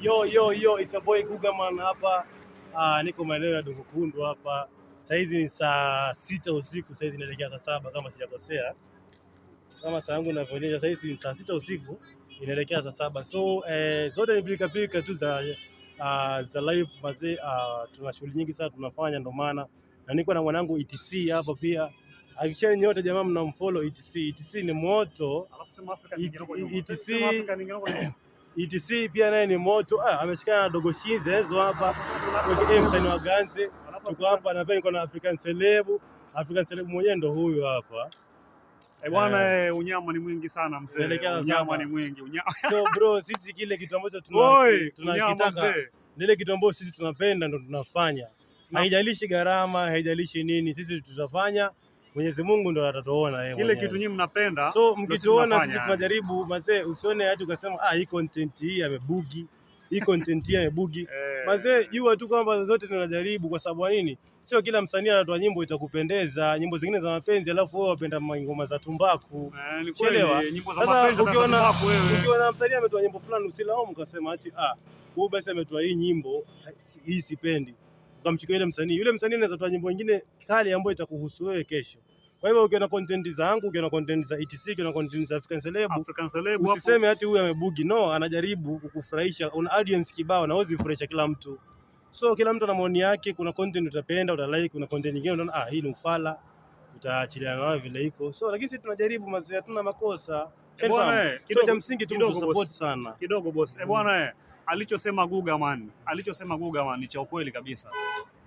Yo yo yo, it's a boy Gugaman hapa. Niko maeneo ya Dongo Kundu hapa. Saizi ni saa 6 usiku, saizi inaelekea saa 7 kama sijakosea. Kama saa yangu inavyoonyesha, saizi ni saa 6 usiku inaelekea saa 7. So zote ni pilika pilika tu za live mazee. Tuna shughuli nyingi sana tunafanya, ndo maana na niko na mwanangu ETC hapa pia. Hakikisheni nyote jamaa mnamfollow ETC. ETC ni moto. Alafu sema Afrika nyingine huko nyuma. ETC. Sema Afrika nyingine huko nyuma. ETC pia naye ni moto. Ameshikana na Dogo Shinze hizo hapa. Okay, msanii wa Ganze. Tuko hapa na pia niko na African Celeb. African Celeb mwenyewe ndo huyu hapa. Eh bwana, unyama ni mwingi sana mzee. Tunaelekea saa Unyama 7. Ni mwingi. Unyama. So bro, sisi kile kitu ambacho Oi, unyama tunakitaka, mzee. lile kitu ambacho sisi tunapenda ndo tunafanya. Haijalishi gharama, haijalishi nini, sisi tutafanya. Mwenyezi Mungu ndo atatuona yeye Kile mwenyewe. kitu nyinyi mnapenda. So ndo mkituona tunafanya, sisi yani. Tunajaribu mazee, usione hati ukasema, "Ah, hii content hii amebugi, hii content hii amebugi." Mazee, jua tu kwamba zote tunajaribu. Kwa sababu nini? Sio kila msanii anatoa nyimbo itakupendeza, nyimbo zingine za mapenzi, alafu wewe wapenda ngoma za tumbaku. Ni Chelewa. kweli nyimbo za Sasa mapenzi ukiona wewe. Ukiona msanii ametoa nyimbo fulani, usilaumu ukasema ati, "Ah, huyu basi ametoa hii nyimbo hii sipendi." Ukamchukua yule msanii. Yule msanii anaweza toa nyimbo nyingine kali ambayo itakuhusu wewe kesho. Kwa hivyo ukiona content zangu, ukiona content za ETC, ukiona content za African Celeb, African Celeb hapo. Usiseme ati huyu amebugi. No, anajaribu kukufurahisha. Una audience kibao na huwezi kufurahisha kila mtu. So kila mtu ana maoni yake. Kuna content utapenda, utalike, kuna content nyingine utaona, "Ah, hii ni ufala," utaachiliana nayo vile iko. So lakini sisi tunajaribu mazee, hatuna makosa. Eh, bwana, Shafahamu? So cha msingi tu kidogo mtusupport boss. sana. Kidogo boss. Eh bwana, alichosema Gugaman, alichosema Gugaman ni cha ukweli kabisa.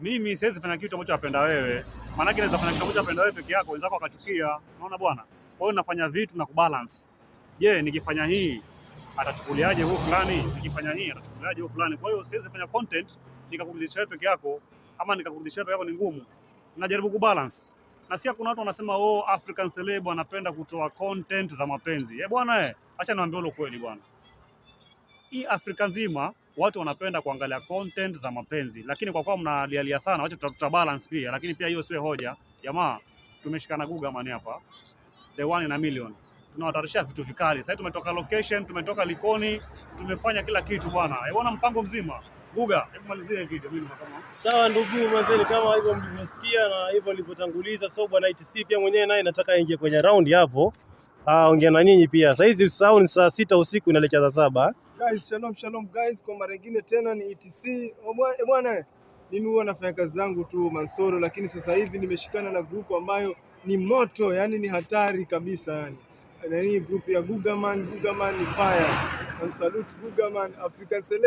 Mimi siwezi fanya kitu ambacho napenda wewe. Maana yake naweza fanya kitu ambacho napenda wewe peke yako, wenzako wakachukia. Unaona bwana? Kwa hiyo nafanya vitu na kubalance. Je, nikifanya hii atachukuliaje huyu fulani? Nikifanya hii atachukuliaje huyu fulani? Kwa hiyo siwezi fanya content nikakurudisha wewe peke yako ama nikakurudisha wewe peke yako, ni ngumu. Najaribu kubalance. Nasikia kuna watu wanasema, "Oh, African Celeb anapenda kutoa content za mapenzi." Eh bwana, acha niwaambie ule ukweli bwana. Hii Afrika nzima watu wanapenda kuangalia content za mapenzi, lakini kwa kuwa mnalialia sana, wacha tuta balance pia, lakini pia hiyo sio hoja. Jamaa, tumeshikana Gugaman hapa, the one in a million. Tunawatayarishia vitu vikali. Sasa tumetoka location, tumetoka Likoni, tumefanya kila kitu bwana. Eh bwana, mpango mzima. Guga, hebu malizie video mimi kama Sawa ndugu mazee, kama hivyo mlivyosikia na hivyo nilivyotanguliza. So bwana ETC pia mwenyewe naye nataka aingie kwenye round hapo. Ongea na nyinyi pia. Sasa hizi usahau ni saa 6 usiku inaelekea saa 7. Guys, shalom shalom guys, kwa mara nyingine tena ni ETC. Oh, bwana, mimi huwa nafanya kazi zangu tu Mansoro, lakini sasa hivi nimeshikana na group ambayo ni moto, yani ni hatari kabisa yani. Na hii group ya Gugaman, Gugaman ni fire. Namsalute Gugaman, African Celeb.